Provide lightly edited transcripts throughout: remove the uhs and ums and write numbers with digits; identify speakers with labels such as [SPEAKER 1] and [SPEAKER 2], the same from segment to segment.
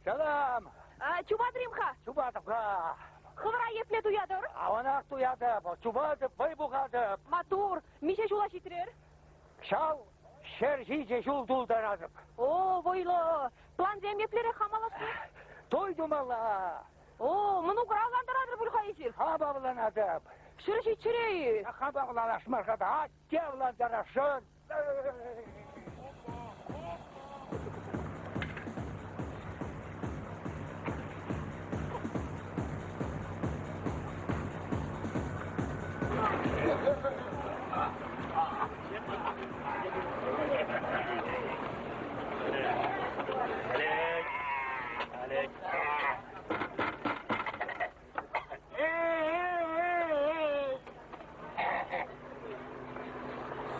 [SPEAKER 1] Салам!
[SPEAKER 2] Чупатӑр-им-ха?
[SPEAKER 1] Чупатӑп-ха.
[SPEAKER 2] Хӑвӑра епле туятӑр?
[SPEAKER 1] Аванах туятӑп. Чупатӑп, вӑй пухатӑп.
[SPEAKER 2] Маттур. Миҫе ҫула ҫитрӗр?
[SPEAKER 1] Ҫав 107 ҫул тултаратӑп.
[SPEAKER 2] О, вӑйлӑ. Плансем еплерех хамалашнӑ?
[SPEAKER 1] Туй тумалла.
[SPEAKER 2] О, мӑнукӑра авлантаратӑр пуль-ха эсир?
[SPEAKER 1] Хам авланатӑп.
[SPEAKER 2] 107-ре-и?
[SPEAKER 1] Хам авланас мар-ха та, атте авлантарасшӑн.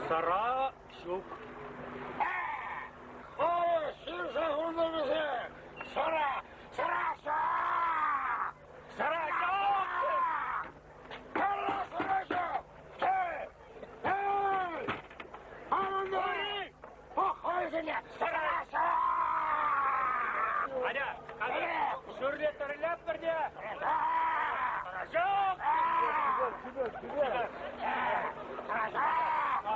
[SPEAKER 3] Сӑра ҫук.
[SPEAKER 1] Ой, ҫырса хунӑ вӗсем! Сӑра! Сӑра ҫук! Сӑра ҫук! Сӑра, сӑра ҫук! Эй! Эй! Арӑнай! Пӑх-хӑйсене! Сӑра ҫук!
[SPEAKER 3] Аня, ҫӳрле тӗрӗлетпӗр те. Сӑра ҫук! Сӑра ҫук тесе.
[SPEAKER 1] Сӑра ҫук вӗсен.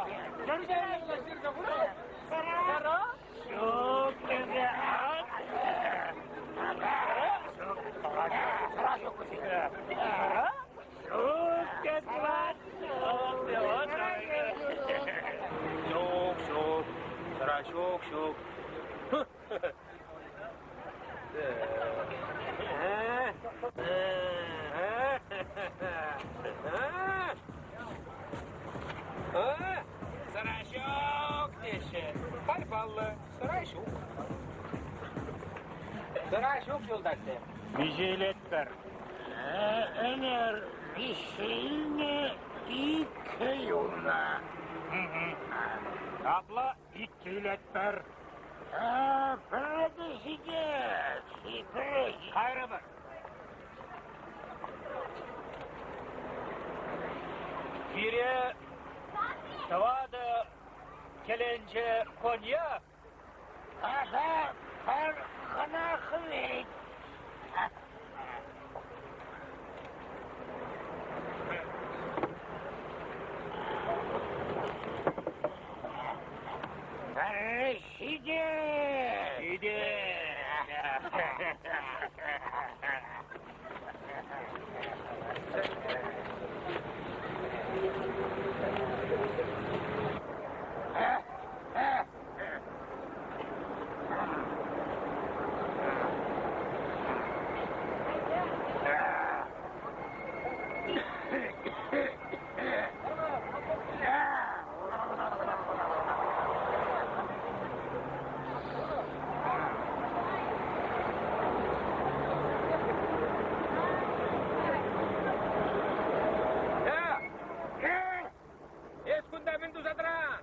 [SPEAKER 3] Сӑра ҫук тесе. Ҫук, ҫук. Сӑра ҫук, ҫук. Сӑра ҫук теҫҫӗ. Халь паллӑ, сӑра ҫук. Сӑра ҫук, юлташсем. Миҫе илетпӗр?
[SPEAKER 1] Ӗнер виҫҫӗ илнӗ, иккӗ юлнӑ.
[SPEAKER 3] Апла иккӗ илетпӗр.
[SPEAKER 1] Пӗрре те ҫитет, пӗрре.
[SPEAKER 3] Кайрӑмӑр. Пире тӑватӑ кӗленче коньяк
[SPEAKER 1] Тата пӗр хӑнахвет. Пӗрре ҫитет.
[SPEAKER 3] Ҫитет. Эс кунта мӗн туса тӑран?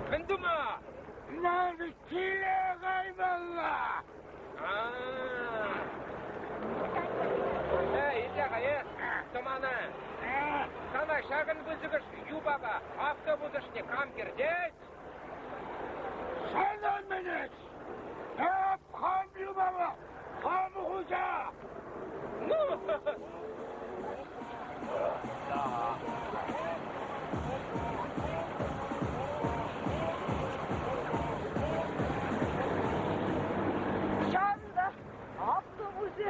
[SPEAKER 3] Мӗн тума?
[SPEAKER 1] Ман киле каймалла.
[SPEAKER 3] Эй, итле-ха, эс, тӑмана. Сана ҫакӑн пысӑкӑш юпапа автобус ӑшне кам кӗртет?
[SPEAKER 1] Санӑн мӗнех? Эп хам юпапа, хам хуҫа.
[SPEAKER 3] Ну,
[SPEAKER 4] Ҫан та автобусӗ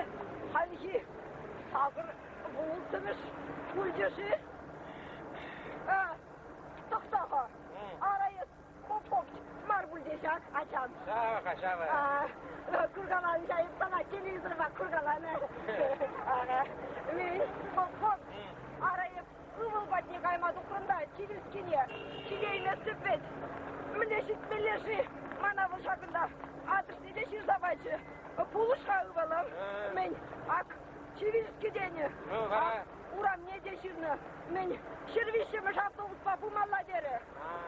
[SPEAKER 4] хальхи сакӑр вултӑмӗш пулчӗ-ши? Тӑхта-ха, ара эс Поп мар пуль те ҫак ачам.
[SPEAKER 3] Ҫавӑ-ха, ҫавӑ.
[SPEAKER 4] Куркаланӑ ҫав сана телевизорпа куркаланӑ. Мӗн, Поп, ара эп ывӑл патне кайма тухрӑм та чирӗскене ҫитейместӗп вӗт. Мӗнле ҫитмелле-ши мана вӑл ҫакӑнта адресне те ҫырса пачӗ. Пулӑш-ха, ывӑлӑм. Мӗн, ак, Чивильски тенӗ. Ак, урамне те ҫырнӑ. Мӗн, 103-мӗш автобуспа пымалла терӗ.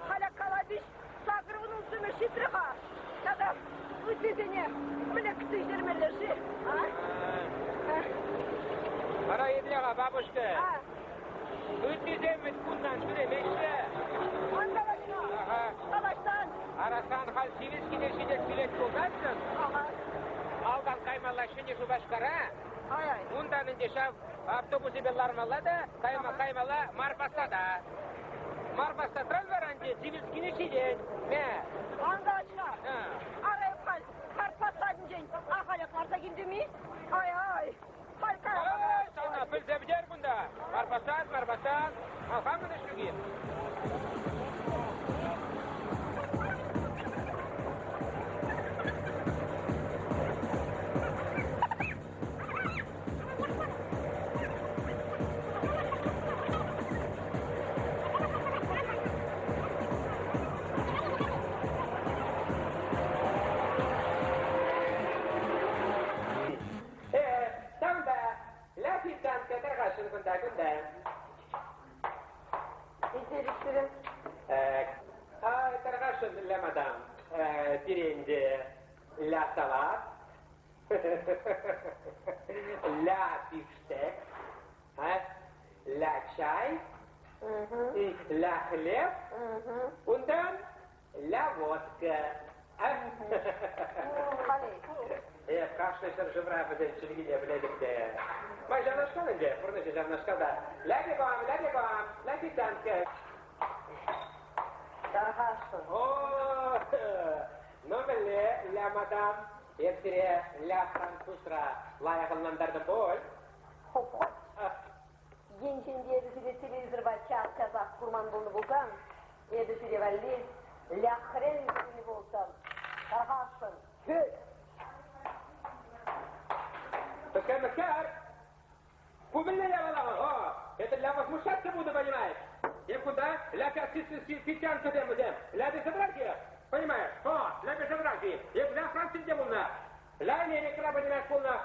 [SPEAKER 4] Халь калапиҫ 86-мӗш ҫитрӗ-ха. Тата ыттисене мӗне кӗтсе ҫитермелле-ши? А?
[SPEAKER 3] Вара епле-ха, бабушка? Ыттисем вӗт кунтан ҫӳремеҫҫӗ.
[SPEAKER 4] Ан калаҫма.
[SPEAKER 3] Аха.
[SPEAKER 4] Калаҫсан.
[SPEAKER 3] Ара сан халь Сивӗскине ҫитес килет пулсассӑн.
[SPEAKER 4] Ага.
[SPEAKER 3] Малтан каймалла Ҫӗнӗ Шупашкара.
[SPEAKER 4] Ай-ай.
[SPEAKER 3] Унтан ӗнтӗ ҫав автобусӗпе лармалла та кайма каймалла Марпасада. Марпасадран вара ӗнтӗ Сивӗскине ҫитет. Мә.
[SPEAKER 4] Ан калаҫма. Ара эп халь Карпасадӗнчен ахалех ларса килтӗм-и? Ай-ай. Халь
[SPEAKER 3] Ай, сана пӗлсе пӗтер кунта. Марпасад, Марпасад. А хамӑн ӗҫ ҫук-и? Э, там да, ля официантка тархасшӑн кунта, кунта.
[SPEAKER 4] Итериксерен.
[SPEAKER 3] Ай, тархасшӑн, ля мадам. Пирӗн те ля салат, ля бифштекс, ля чай, ля хлеб, унтан ля водка. Э, кашни ҫӗршывра вӗсен чӗлхине пӗлетӗп те. Май ҫавнашкал ӗнтӗ, пурнӑҫӗ ҫавнашкал та. Ля бегом, ля бегом, ля официантка.
[SPEAKER 4] Тархасшӑн.
[SPEAKER 3] О, ну мӗнле, ля мадам, эп сире ля французра лайӑх ӑнлантартӑм пуль.
[SPEAKER 4] Хоп-хоп. Енчен те эпӗ сире телевизорпа час-часах курман пулнӑ пулсан, эпӗ сире валли ляхрен кӳнӗ пулӑттӑм. Тархасшӑн, хӳт!
[SPEAKER 3] Мӗскер, мӗскер? Ку мӗнле япала вӑл? О, это для возмущаться буду, понимаешь? Им кунта ля официантсем вӗсем, ля безобразие, понимаешь? О, ля безобразие. Эп ля Францинче пулнӑ, ля Америкӑра, понимаешь, пулнӑ.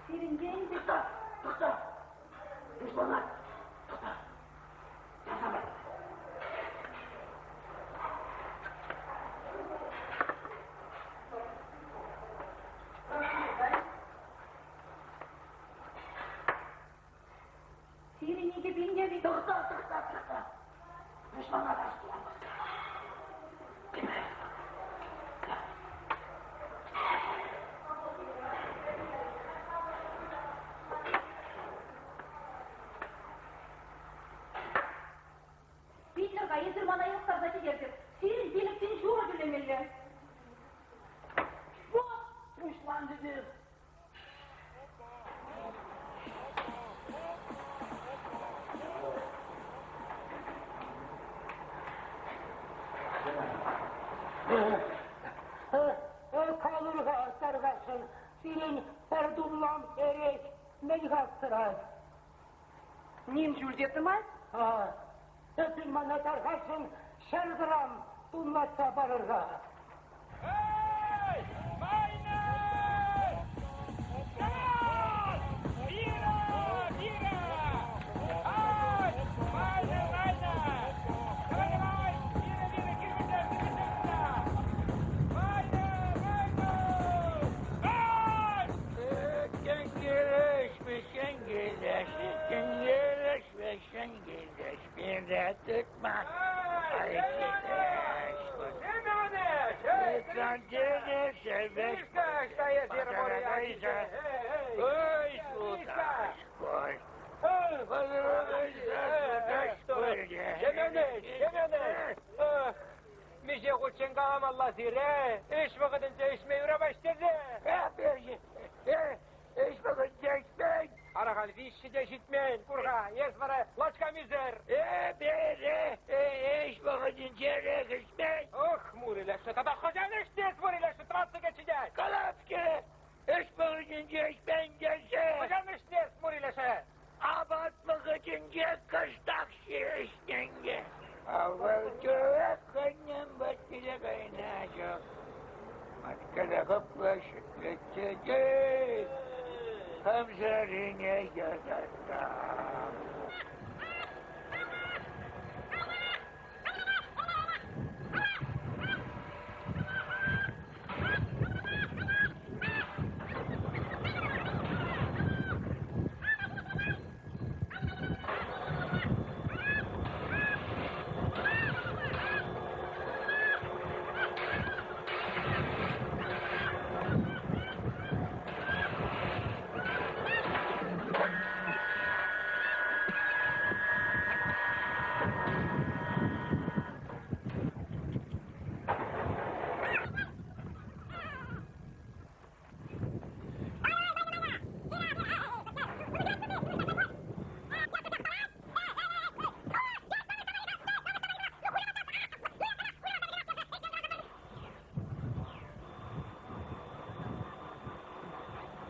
[SPEAKER 4] Сирӗнтен
[SPEAKER 1] Тӑхта, тӑхта. Пуҫланать. Тӑхта. Таса
[SPEAKER 2] Сирӗн 2000 те
[SPEAKER 1] Тӑхта, тӑхта, тӑхта. Пуҫланать астуламас.
[SPEAKER 2] Питӗр-ха, эсир мана йӑхтарса ҫитертӗр. Сирӗн пилӗксен ҫурӑ тӳлемелле.
[SPEAKER 1] Вот, пуҫланчӗ те. Калӑр-ха, тархасшӑн, сирӗн пӗр тумлам эрех мӗн хак тӑрать?
[SPEAKER 3] Ним ҫӳлте тӑмасть.
[SPEAKER 1] Эпир мана тархасшӑн 100 грамм тумлатса парӑр-ха.
[SPEAKER 3] Эй, Майнер! Вира! Вира! Ай, Майнер, Майнер! Давай, давай! Вира, Вира, кирпӗче, кирпӗче кунта! Майнер, Майнер! Ай! Миҫе хутчен каламалла сире, ӗҫ вӑхӑтӗнче ӗҫме юрамасть тесе. Виҫҫӗ те ҫитмен, кур-ха, эс вара лачкам ӳсӗр.
[SPEAKER 1] Эпӗ ӗҫ вӑхӑтӗнче эрех ӗҫмен.
[SPEAKER 3] Ох, мурилешшӗ, тата хӑҫан ӗҫтес мурилешшӗ, тӑватса ҫитет.
[SPEAKER 1] Калап-ҫке, ӗҫ вӑхӑтӗнче ӗҫмен тесе.
[SPEAKER 3] Хӑҫан ӗҫтес мурилешшӗ?
[SPEAKER 1] Апат вӑхӑтӗнче кӑштах ӗҫнӗ. Авал чӑваш хӑйне патне кайнӑ чух маткара хӑпла ҫӗклетсе те хамсарине юсаттам.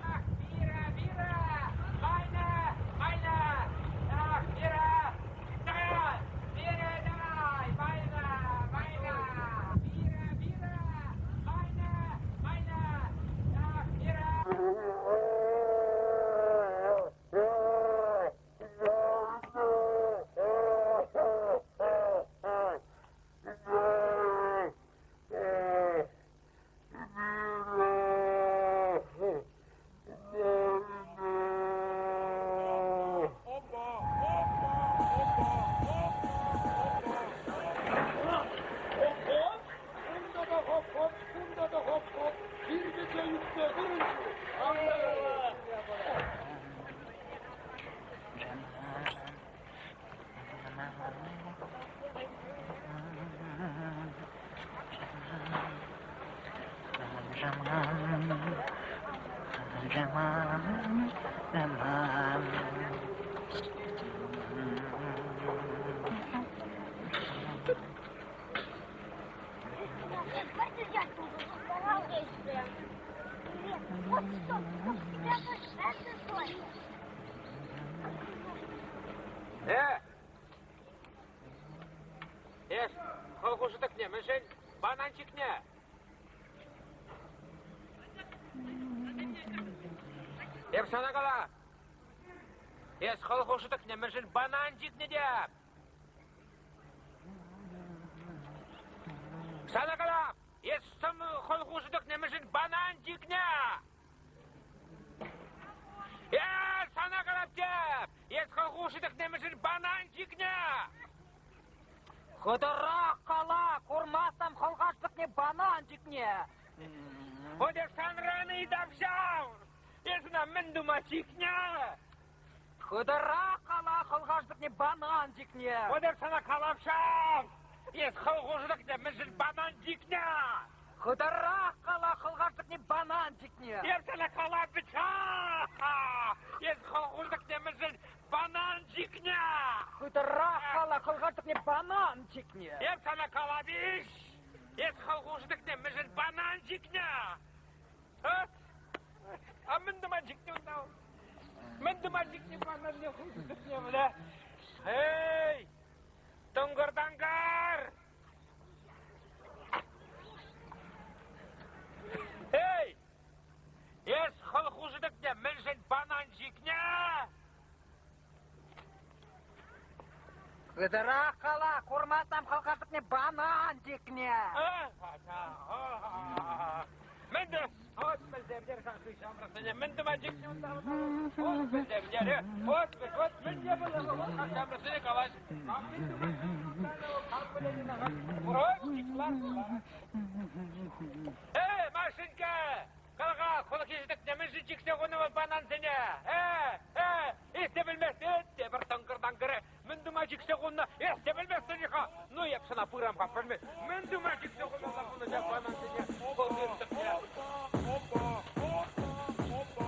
[SPEAKER 3] Ах, Вира, Вира! Майна, Майна! Ах, Вира! Давай! Вира, давай! Майна, Майна! Вира, Вира! Майна, Майна! Ах, Вира!
[SPEAKER 1] Hop hop, bunda da hop hop, bunda da hop hop. Bir gece yükse kırıncı. Allah!
[SPEAKER 3] Э! Эс, хӑл хушӑтӑкне, мӗншӗн бананчикне? Эп сана кала. Эс хӑл хушӑтӑкне, мӗншӗн бананчикне те? Сана кала, эс сӑм хӑл хушӑтӑкне, мӗншӗн бананчикне? Э, сана калап теп! Эс хӑл хушӑтӑкне, мӗншӗн бананчикне?
[SPEAKER 5] Хытӑрах кала, курмастам хӑлхашлӑхне бананчикне.
[SPEAKER 3] Вот эс санран ыйтап ҫав! Эс ӑна мӗн тума чикнӗ?
[SPEAKER 5] Хытӑрах кала, хӑлхашлӑхне бананчикне.
[SPEAKER 3] Вот эс сана калап ҫав! Эс хӑл хушӑтӑкне мӗншӗн банан чикнӗ?
[SPEAKER 5] Хытӑрах кала, хӑлхашлӑхне бананчикне.
[SPEAKER 3] Эс сана калап вӗт-ха! Эс хӑл хушӑтӑкне мӗншӗн банан чикнӗ?
[SPEAKER 5] Хытӑрах кала, хӑлхашлӑхне бананчикне.
[SPEAKER 3] Эп сана калап-иҫ! Эс хӑл хушӑтӑкне мӗншӗн банан чикнӗ? А? А мӗн тума чикнӗ унта? Мӗн тума чикнӗ бананне хушӑтӑкне, бля? Эй! Тӑнкӑр-танкар! Эй! Эс хӑл хушӑтӑкне мӗншӗн банан чикнӗ?
[SPEAKER 5] Хытӑрах кала, курмастам хӑлхашлӑхне бананчикне.
[SPEAKER 3] Мӗн те? От пӗлсе пӗтер-ха ҫамрӑксене. Мӗн тума чикнӗ унта? От пӗлсе пӗтер. От, от, мӗн те пулнӑ? Ҫамрӑксене калаҫ. Эй, Машенька! Кала-ха, хӑлӑх ишӗтӗкне мӗншӗн чиксе хунӑ вӑл банансене? Э, э, эс те пӗлместӗн, тепӗр тӑнкӑр-танкӑрӗ. Мӗн тума чиксе хунӑ, эс те пӗлместӗн-и-ха? Ну, эп сана пырам-ха, пӗлме. Мӗн тума чиксе хунӑ хунӑ ҫак банансене? Хӑлӑх ишӗтӗкне.
[SPEAKER 1] Опа, опа, опа, опа, опа.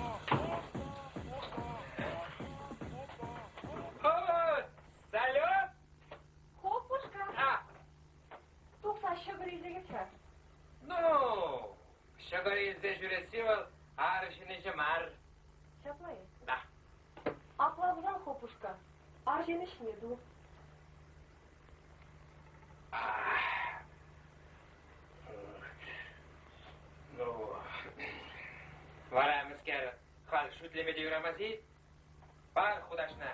[SPEAKER 3] Ҫӑкӑр илсе ҫӳресси вӑл арҫын ӗҫӗ мар.
[SPEAKER 2] Ҫапла-и?
[SPEAKER 3] Да.
[SPEAKER 2] Апла пулсан, хопушка, арҫын ӗҫне ту.
[SPEAKER 3] Ну, вара мӗскер, халь шӳтлеме те юрамасть-и? Пар хутаҫна.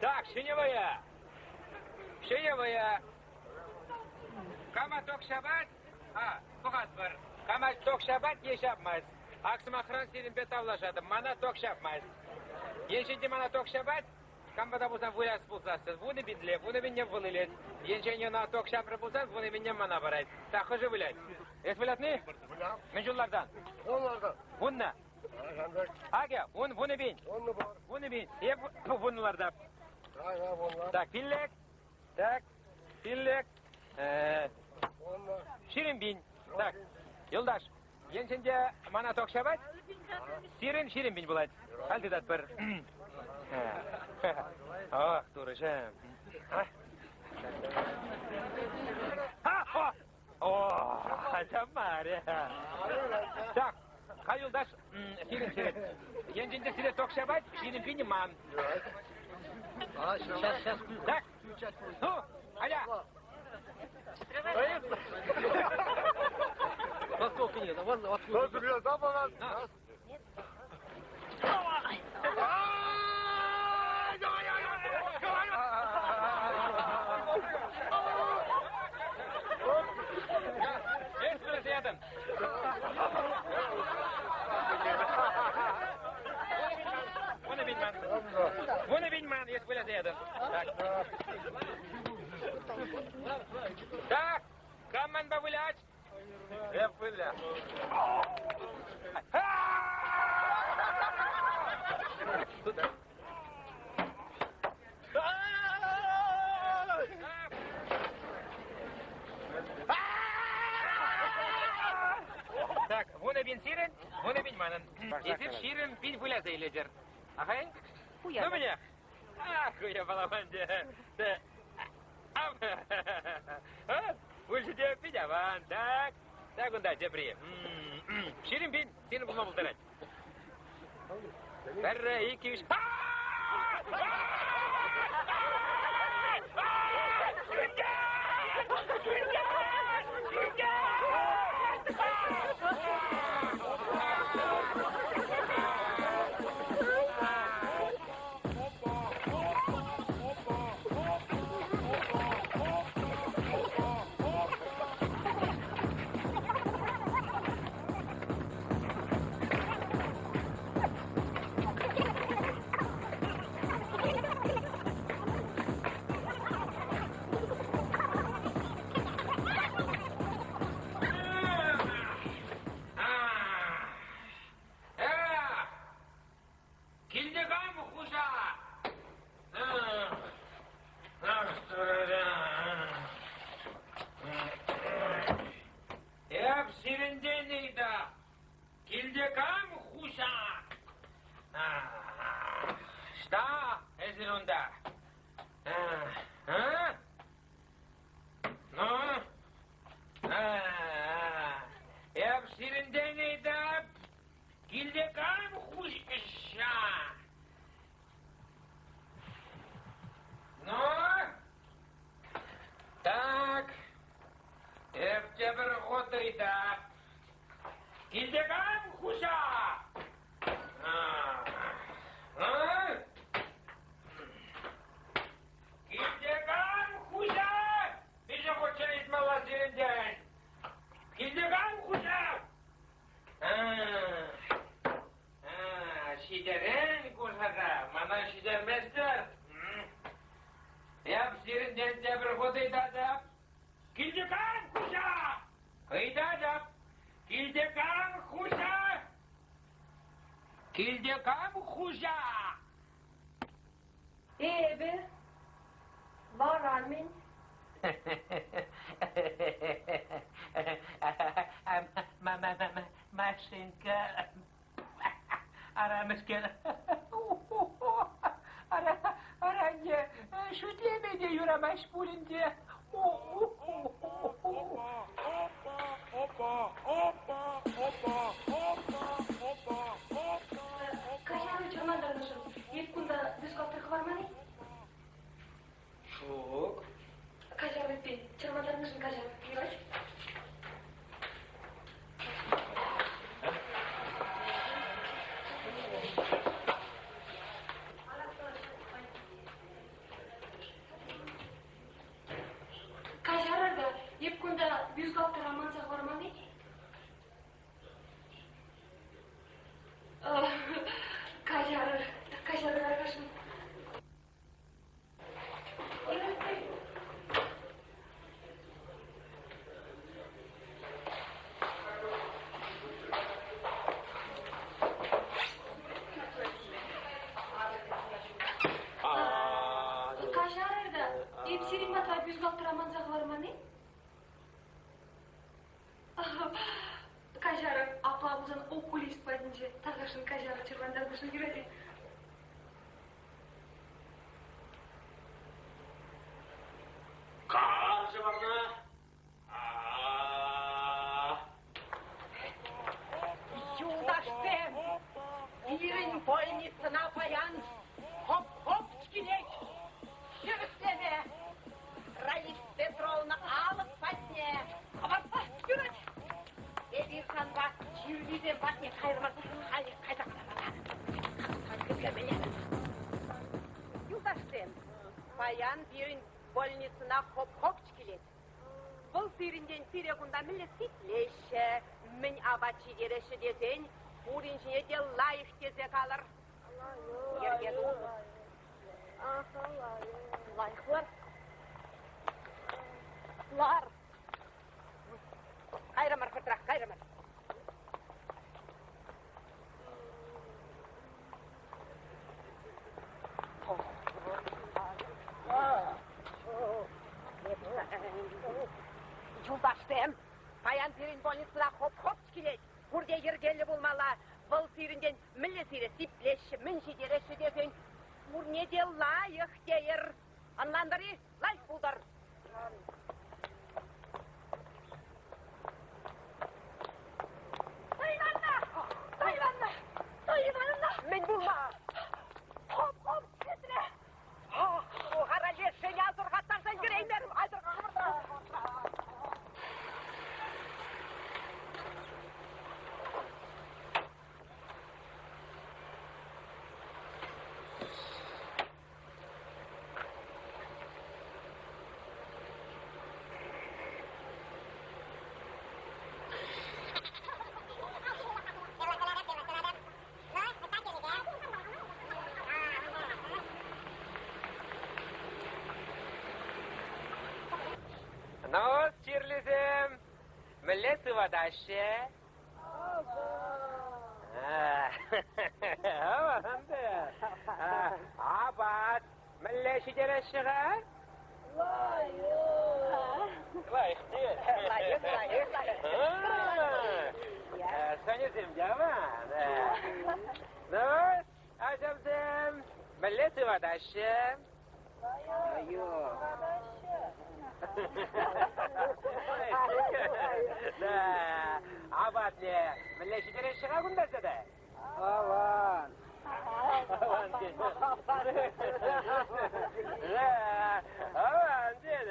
[SPEAKER 3] Так, ҫӗнӗ вӑйӑ. Ҫӗнӗ вӑйӑ. Кама ток ҫапать, а, пӑхатпӑр. Кама ток ҫапать е ҫапмасть. Ак сӑмахран сирӗнпе тавлашатӑп. Мана ток ҫапмасть. Енчен те мана ток ҫапать, кампа та пулсан выляс пулсассӑн, 10 000-ле, 10 000-не вӑл илет. Енчен ӑна ток ҫапрӗ пулсан, 10 000-не мана парать. Так, хӑшӗ вылять? Эс вылятни?
[SPEAKER 1] Вылям.
[SPEAKER 3] Мӗн ҫуллартан?
[SPEAKER 1] Онлардан.
[SPEAKER 3] Вуннӑ. Акӑ, ун 10 000.
[SPEAKER 1] Онну бар.
[SPEAKER 3] 10 000. Эп вуннӑларта.
[SPEAKER 1] Ага, вонла.
[SPEAKER 3] Так, пиллӗк. Так, пиллӗк.
[SPEAKER 1] Онла.
[SPEAKER 3] 20 000. Так, юлташ, енчен те мана ток ҫапать, сирӗн 20 000 пулать. Халь тытатпӑр. Ах, турӑҫӑм. О, ҫапмарӗ. Так, халь, юлташ, сирӗн сирӗн. Енчен те сире ток ҫапать, 20 000 ман.
[SPEAKER 1] Сейчас, сейчас.
[SPEAKER 3] Так, ну, аля.
[SPEAKER 6] Во сколько нет? Во сколько?
[SPEAKER 1] На.
[SPEAKER 3] Эс вылязятӑн. 10 000 ман. 10 000 ман, эс вылязятӑн. Так. Так, кам манпа вылять? Эп выля. Тут. 10 000 манӑн. Эсир 20 000 выляса илетӗр. Ахай? Ну, меня. Ах, я баламанде. Пулчӗ те пит аван. Так, так унта тепри. 20 000 сирӗн пулма пултарать. Пӗрре, иккӗ, үҫ. Килте кам хуҫа? Эп сирӗнтен ыйтап. Килте кам хуҫа? Ӑҫта эсир унта? А? Ну? Эп сирӗнтен ыйтап. Килте кам хуҫа? Ну? Так, эп тепӗр хут ыйтап. Килте кам хуҫа? Килте кам хуҫа? Виҫӗ хутчен ыйтмалла сирӗнтен. Килте кам хуҫа? Ҫитерен кушака, мана ҫитерместӗр. Эп сирӗнтен тепӗр хут ыйтатӑп. Килте кам хуҫа? Ыйтатӑп. Килте кам хуҫа? Килте кам хуҫа?
[SPEAKER 4] Эпӗ вара мӗн?
[SPEAKER 3] Машинка. Ара, мӗскер. Ара, ара, анне, шӳтлеме те юрамасть пулин те.
[SPEAKER 2] Каҫару чӑрмантарнӑшӑн эп кунта бюстгальтер хӑварман-и?
[SPEAKER 3] Ҫук.
[SPEAKER 2] Каҫар эппин, чӑрмантарнӑшӑн каҫар. Юрать? Каҫарӑр та, эп кунта бюстгальтера манса хӑварман-и? Каҫарӑр, каҫарӑр, Аркашӑм. Каҫарӑр та, эп сирӗн патра бюстгальтера манса хӑварман-и? Каҫарӑр, апла пулсан окулист патӗнче тархасшӑн каҫарӑр чӑрмантарнӑшӑн юрать-и?
[SPEAKER 3] Кам ҫӑварна?
[SPEAKER 5] Юлташсем, пирӗн больницӑна паян хоп-хоп килет. Хирӗҫлеме Раиса Петровна алӑк патне хӑварса юрать. Эпир санпа чирлисем патне кайрӑмӑр. Халӗ кайса
[SPEAKER 4] Юлташсем, паян пирӗн больницӑна хоп-хоп килет. Вӑл сирӗнтен пире кунта мӗнле сиплеҫҫӗ, мӗн апат ҫитереҫҫӗ тесен пурин ҫине те лайӑх тесе калӑр. Йӗрке ту. Лайӑх лар. Лар. Кайрӑмӑр хӑртрах, кайрӑмӑр. Юлташсем, паян пирӗн больницӑна хоп-хоп килет.
[SPEAKER 5] Пурте йӗркеллӗ пулмалла. Вӑл сирӗнтен мӗнле сире сиплеҫҫӗ, мӗн ҫитереҫҫӗ тесен пурне те лайӑх тейӗр. Ӑнлантӑр-и? Лайӑх пултӑр.
[SPEAKER 4] Тайванна! Тайванна! Тайванна!
[SPEAKER 5] Мӗн пулма?
[SPEAKER 4] Хоп-хоп, ҫитрӗ!
[SPEAKER 5] Хара лешсене асӑрхаттарса ӗлкӗреймерӗм.
[SPEAKER 3] Ну, чирлисем, мӗнле сыватаҫҫӗ? Апат мӗнле ҫитереҫҫӗ-ха? Лайӑх. Лайӑх те.
[SPEAKER 5] Лайӑх, лайӑх, лайӑх.
[SPEAKER 3] Сӑнӗсем те аван. Ну, ачамсем, мӗнле сыватаҫҫӗ? Лайӑх. Да, апатне мӗнле ҫитереҫҫӗ-ха кунта тата? Аван. Аван тет. Да, аван тет.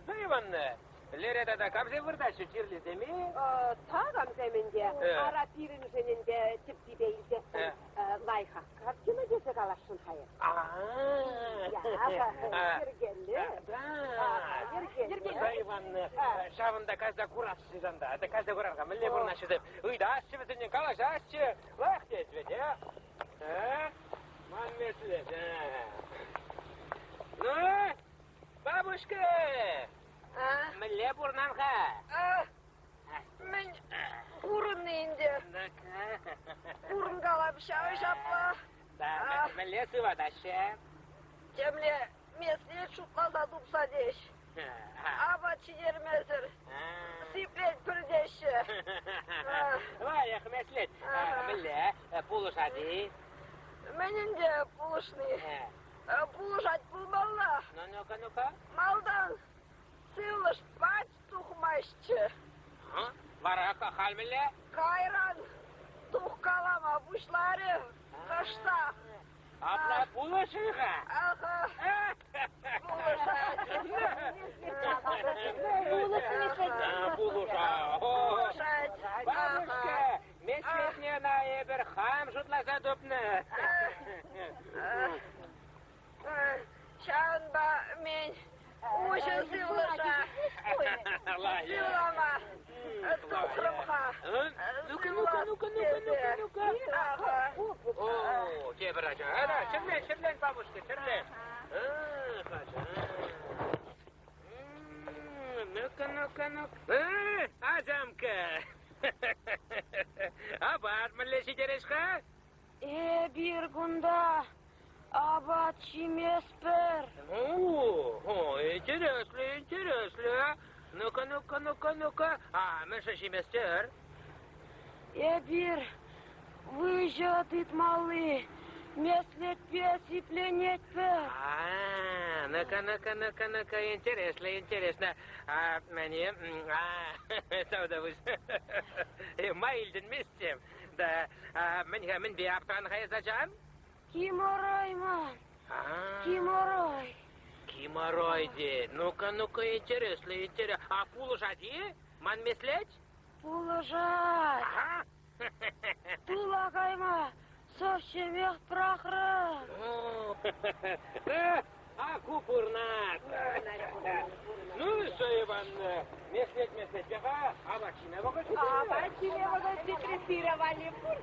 [SPEAKER 3] Зоя Ивановна, лере тата камсем выртаҫҫӗ чирлисем-и?
[SPEAKER 5] Такамсем ӗнтӗ. Ара пирӗншӗн ӗнтӗ тӗппипе илсессӗн лайӑхах картина тесе каласшӑн-ха эп. Йӗркеллӗ.
[SPEAKER 3] Да. Зоя Ивановна, ҫавӑнта кайса курасчӗ санта. Это кайса курар-ха, мӗнле пурӑнаҫҫӗ Ыйтаҫҫӗ вӗсене, калаҫаҫҫӗ. Лайӑх тет вӗт, э? Э? Ман меслет, э? Ну, бабушка, мӗнле пурӑнан-ха?
[SPEAKER 4] Мӗн пурӑнни ӗнтӗ? Пурӑнкалап ҫав ҫапла.
[SPEAKER 3] Да, мӗнле сыватаҫҫӗ?
[SPEAKER 4] Темле меслет шутласа тупса теҫ. Апат ҫитермесӗр сиплетпӗр теҫҫӗ.
[SPEAKER 3] Лайӑх меслет. Мӗнле пулӑшать-и?
[SPEAKER 4] Мӗн ӗнтӗ пулӑшни? Пулӑшать пулмалла.
[SPEAKER 3] Ну, ну-ка, ну-ка.
[SPEAKER 4] Малтан сывлӑш пач тухмастчӗ.
[SPEAKER 3] Вара халь мӗнле?
[SPEAKER 4] Кайран тухкалама пуҫларӗ кӑштах.
[SPEAKER 3] Апла пулӑшӗ-ха.
[SPEAKER 4] Аха. Пулӑшать.
[SPEAKER 3] Пулӑшать.
[SPEAKER 4] Пулӑшать.
[SPEAKER 3] Бабушка, меслетне ӑна эпир хам шутласа тупнӑ.
[SPEAKER 4] Ҫавӑнпа мен уҫӑ сывлӑша сывлама тухрӑм-ха.
[SPEAKER 3] Ну-ка, ну-ка, ну-ка, ну-ка, ну-ка, ну-ка. О, тепӗр ача. Ара, чӗрлен, чӗрлен, бабушка, чӗрлен. Ну-ка, ну-ка, ну-ка. Ачамка. Апат мӗнле ҫитерес-ха?
[SPEAKER 2] Эпир кунта апат ҫиместпӗр.
[SPEAKER 3] О, интересно, интересно. Ну-ка, ну-ка, ну-ка, ну-ка. А, мӗншӗн ҫиместӗр?
[SPEAKER 2] Эпир выҫӑ тытмалли меслетпе сипленетпӗр.
[SPEAKER 3] А, ну-ка, ну-ка, ну-ка, ну-ка, интересно, интересно. А, мне, а, савдавыз. Ма илтӗнместӗм. Да, мӗн-ха, мӗнпе аптӑран-ха эс, ачам?
[SPEAKER 2] Геморрой ман. Геморрой.
[SPEAKER 3] Геморрой тет. Ну-ка, ну-ка, интересно, интересно. А пулӑшать-и? Ман меслет?
[SPEAKER 2] Пулӑшать.
[SPEAKER 3] Ага.
[SPEAKER 2] Тула кайма совсемех пӑрахрӑм.
[SPEAKER 3] А ку пурнать. Ну и что, Иван, меслет меслетпе-ха, апат ҫиме вӑхӑт ҫитрӗ.
[SPEAKER 5] Апат ҫиме вӑхӑт ҫитрӗ, сире валли пур.